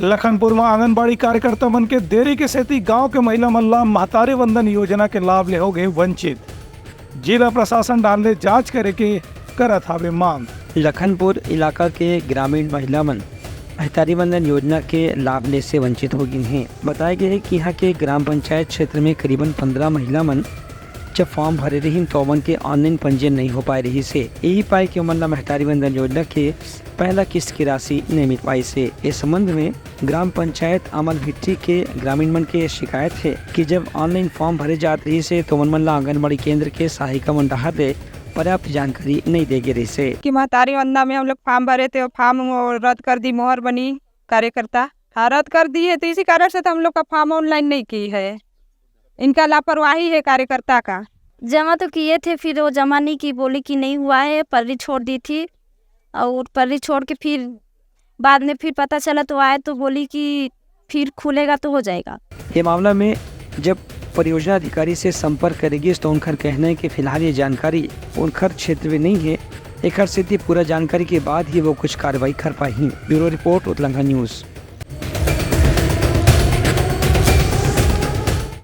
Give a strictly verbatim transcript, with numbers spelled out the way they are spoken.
लखनपुर म आंगनबाड़ी कार्यकर्ता मन के देरी के सेती गांव के महिला मन ला महतारी वंदन योजना के लाभ ले होगे वंचित। जिला प्रशासन डाहर ले जांच करे के करत हावे मांग। लखनपुर इलाका के ग्रामीण महिला मन महतारी वंदन योजना के लाभ ले से वंचित हो गिन हे। बताए गे हे कि इहां के ग्राम पंचायत क्षेत्र में करीबन पंद्रह महिला मन जब फॉर्म भरे रहिन, तो ओमन के ऑनलाइन पंजीयन नहीं हो पाए रहिस हे। यही पाए कि ओमन ला महतारी वंदन योजना के पहला किस्त की राशि नहीं मिल पाइस हे। इस संबंध में ग्राम पंचायत अमल भिट्ठी के ग्रामीण मन के शिकायत हे कि जब ऑनलाइन फॉर्म भरे जात रहिस हे, तो ओमन मन ला आंगनबाड़ी केंद्र के सहायिका मन डहार ले पर्याप्त जानकारी नहीं दे गे रहिस हे। कि महतारी वंदना में हम लोग फॉर्म भरे थे, वो फॉर्म वो रद्द कर दी, मोहर बनी कार्यकर्ता, हाँ, रद्द कर दी है, तो इसी कारण से तो हम लोग का फॉर्म ऑनलाइन नहीं की है। इनका लापरवाही है कार्यकर्ता का। जमा तो किए थे, फिर वो जमा नहीं की, बोली कि नहीं हुआ है, पर्री छोड़ दी थी। और पर्री छोड़ के फिर बाद में फिर पता चला तो आए तो बोली कि फिर खुलेगा तो हो जाएगा। ये मामला में जब परियोजना अधिकारी से संपर्क करे गिस, तो उनकर कहना है कि फिलहाल ये जानकारी उनकर क्षेत्र में नहीं है, एकर सेती पूरा जानकारी के बाद ही वो कुछ कार्रवाई कर पाही। Bureau report, Utlangha news.